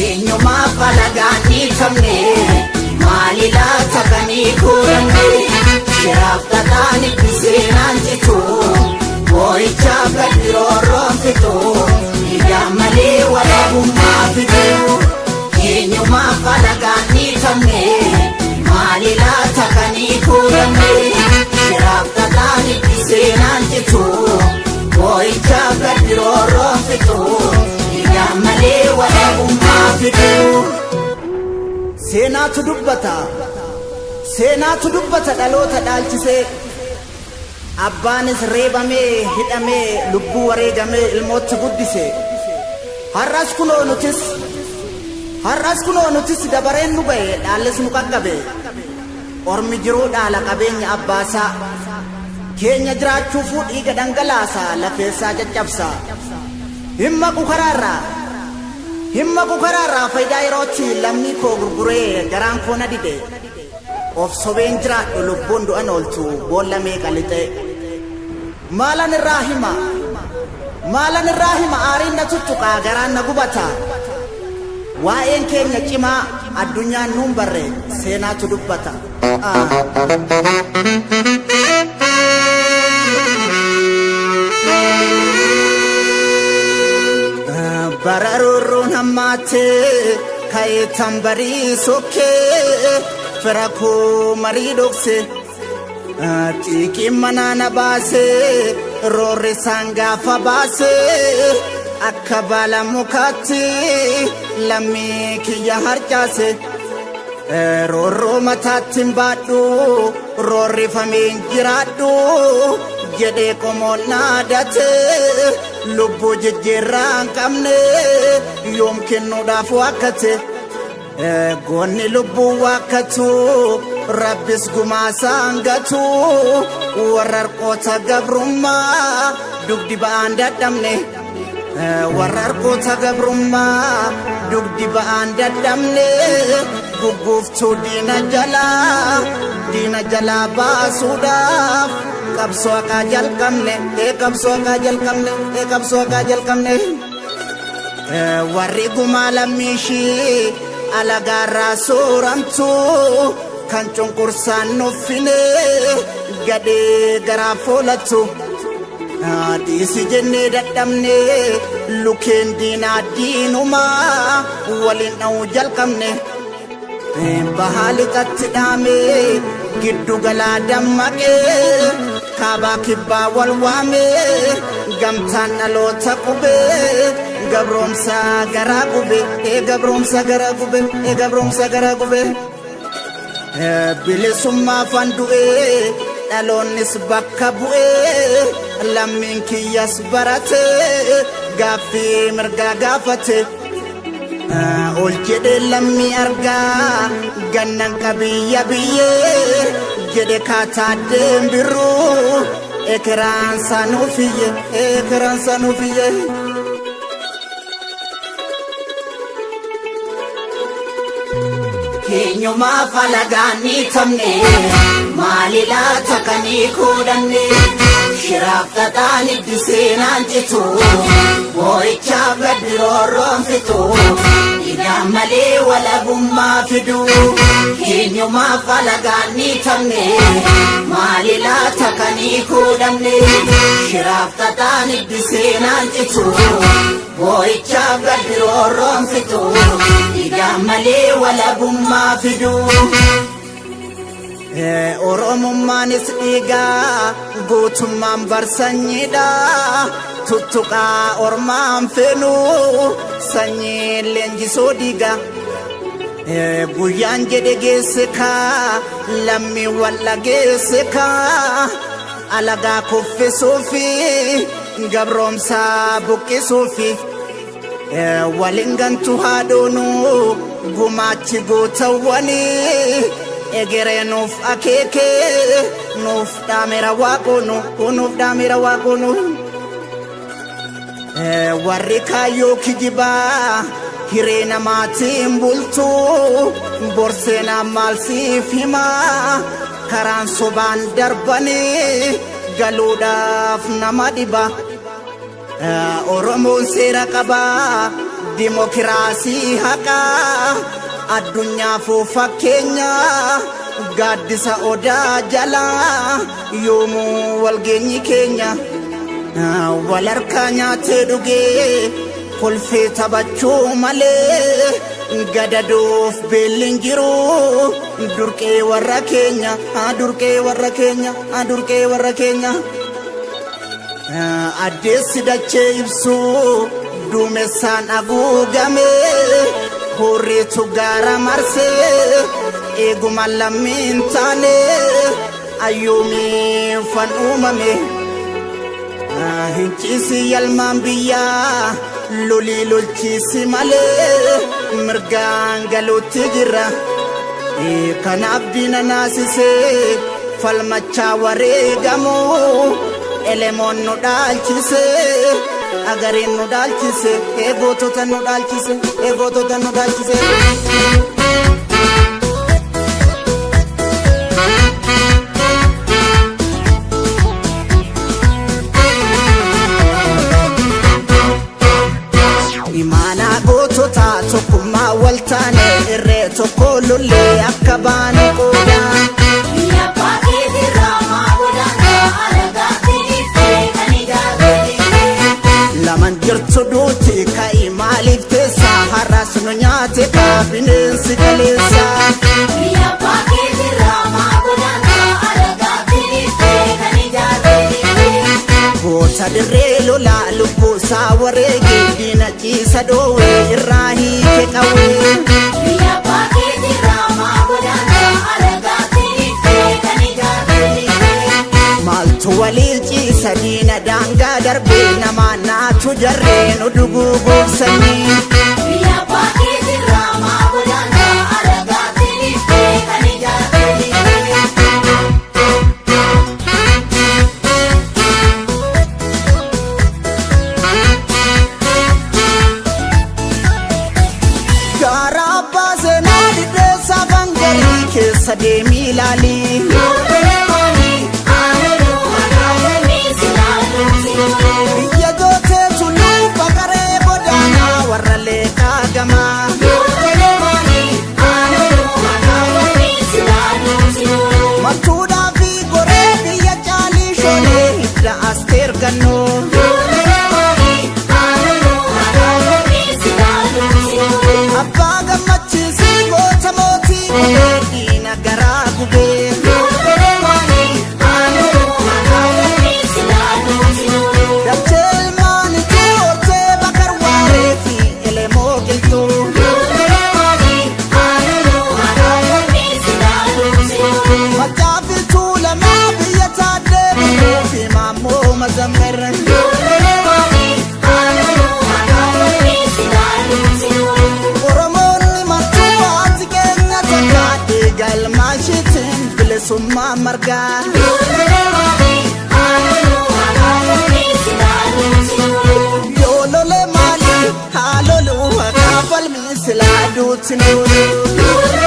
Eenyumaaf alagaan dhiifamne maali laata kan hiikuudhamne shiraaf xaxaan itti seenaan citu boo'ichaaf gaddi roorroon fixu dhiigaan malee walaabummaa fidu. Eenyumaaf alagaan dhiifamne maali laata kan hiikuudhamne shiraaf xaxaan itti seenaan citu boo'ichaaf gaddi roorroon fixu dhiigaan malee walaabummaa fidu. Seenaatu dubbata. Seenaatu dubbata dhaloota dhaalchisee. Abbaanis reebamee hidhamee lubbuu wareegamee ilmootti guddise. Har'as kunoo nutis Har'as kunoo nutis dabareen nu ga'e dhaallis nu qaqqabe. Ormi jiruu dhaala qabeenya abbaasaa. Keenya jiraachuufuu dhiiga dhangalaasa lafeessaa caccabsa. Hin maqu karaarraa. Hin maqu karaarraa faayidaa yerootti lammii koo gurguree garaan koo na dide. Of sobeen jiraadhu lubbuun du'an ooltu boolla meeqa lixee. Maalan irraa hima? Maalan irraa hima aariin na tuttuqaa garaan na gubata. Waa'een keenya cimaa addunyaan nuun barre seenaatu dubbata. Bara roorroon hammaattee ka'ee tambarii sokkee fira koo marii dhokse. Xiiqiin manaa na baasee roorri isaan gaafa baasee akka baala mukaatti lammii kiyya harcaase. Roorroo mataatti hin baadhu roorrifamee hin jiraadhu jedhee qomoon dhaadate lubbuu jijjiirraa hin qabne yoom kennuudhaaf waakkate. Goonni lubbuu waakkatu rabbis gumaasaan gatu warra harqoota gabrummaa dugdi ba'aan dadhabne. Warra harqoota gabrummaa dugdi ba'aan dadhabne gugguuftuu diina jalaa baasuudhaaf qabsoo haqaa jalqabne qabsoo haqaa jalqabne qabsoo haqaa jalqabne. Warri gumaa lammiishii alagaarraa sooramtu kan cunqursaan nuffine gadhee garaa foolattu. Dhiisi jennee dadhabne lukeen diinaa diinumaa waliin dha'uu jalqabne. Bahaa lixatti dhaamee giddu galaa dammaqee kaabaa kibbaa wal waamee gamtaan dhaloota qubee gabroomsa garaa gube gabroomsa garaa gube gabroomsa garaa gube. Bilisummaa fan du'ee dhaloonnis bakka bu'ee lammiin kiyyas baratee gaaffii mirgaa gaafate. Ol jedhee lammii argaa gannan qabiyya biyyee jedhe kaataa deembiruu ekeraan sanuufiyye ekeraan sanuufiyye. Eenyumaaf alagaan dhiitamne maali laata kan hiikuudhamne shiraaf xaxaan itti seenaan citu boo'ichaaf gaddi roorroon fixu dhiigaan malee walabummaa fidu. Eenyumaaf alagaan dhiitamne maali laata kan hiikuudhamne shiraaf xaxaan itti seenaan citu boo'ichaaf gaddi roorroon fixu dhiigaan malee walabummaa fidu. Oromummaanis dhiigaa gootummaan barsanyiidha tuttuqaa ormaan feenu sanyiin leenjisoo diiga. Guyyaan jedhe geesse kaa lammii walla geesse kaa alagaa kuffisuufi gabroomsaa buqqisuufi. Waliin gantu haadhoonu gumaachi gootawwanii egeree nuuf akeekee nuuf dhaameera waaqoonu nuuf dhaameera waaqoonu. Warri kaayyoo kijibaa hiree namaatiin bultu borseenaan maal siif himaa karaan sobaan darbanii galuudhaaf nama dhiba. Oromoon seera qabaa Dimokiraasii haqaa addunyaafuu fakkeenya gaaddisa odaa jalaa yoomuu walgeenyi keenya wal harkaa nyaatee dhugee kolfee taphachuu malee gadadoof beelli hin jiru durqee warra keenya durqee warra keenya durqee warra keenya. Addeessi dachee ibsuu duumessaan haguugame hurriitu gaara marsee eeguma lammiin taane ayyuumiifan uumame. Hinciisi yalmaan biyyaa lolii lolchiisi malee mirgaan galuutti jirra. Kanaaf diina naasisee falmachaa wareegamuu elemoon nu dhaalchise agariin nu dhaalchise eegootota nu dhaalchise eegootota nu dhaalchise. Imaanaa gootota tokkummaa wal taane irree tokko lollee akka baanu qoodaa. Biyya abbaa keetirraa maa godaanta alagaatti dhiiftee kan ijaartee dhiiftee. Laman jirtu duuti ka'i maaliif teessa har'as nu nyaate kaa bineensi kaleessa. Biyya abbaa keetirraa maa godaanta alagaatti dhiiftee kan ijaartee dhiiftee. Goota dirree lolaa lubbuu isaa wareege diina ciisa dhoowwe irraa hiike qawwee. Biyya abbaa keetirraa maa godaanta alagaatti dhiiftee kan ijaartee dhiiftee. Maaltu walii ciisa diina daangaa darbee namaa naatu jarree nu duguuguuf sanyii. Biyya abbaa keetirraa maa godaanta alagaatti dhiiftee kan ijaartee dhiiftee. Gaara abbaa seenaa dhidheessaa bangarii keessa deemii ilaali. Biyya jootee tulluu baqaree godaanaa warra leeqaa gamaa. Maltuudhaa fi goree biyya caalii shoolee hidda asteer gannoo. Abbaa gammachiisii goota mootii gubee diina garaa gubee. Dachee ilmaanituu hortee bakar waaree fi elemoo qilxuu. Macaa fi tuulamaa biyya taaddee biqiluu fi maammoo mazammir. Oromoonni martuu haati keenya takka dhiiga ilmaan ishiitiin bilisummaa margaa. Yoo lole maali haa lolu haqaa falmii silaa duuti nuuru.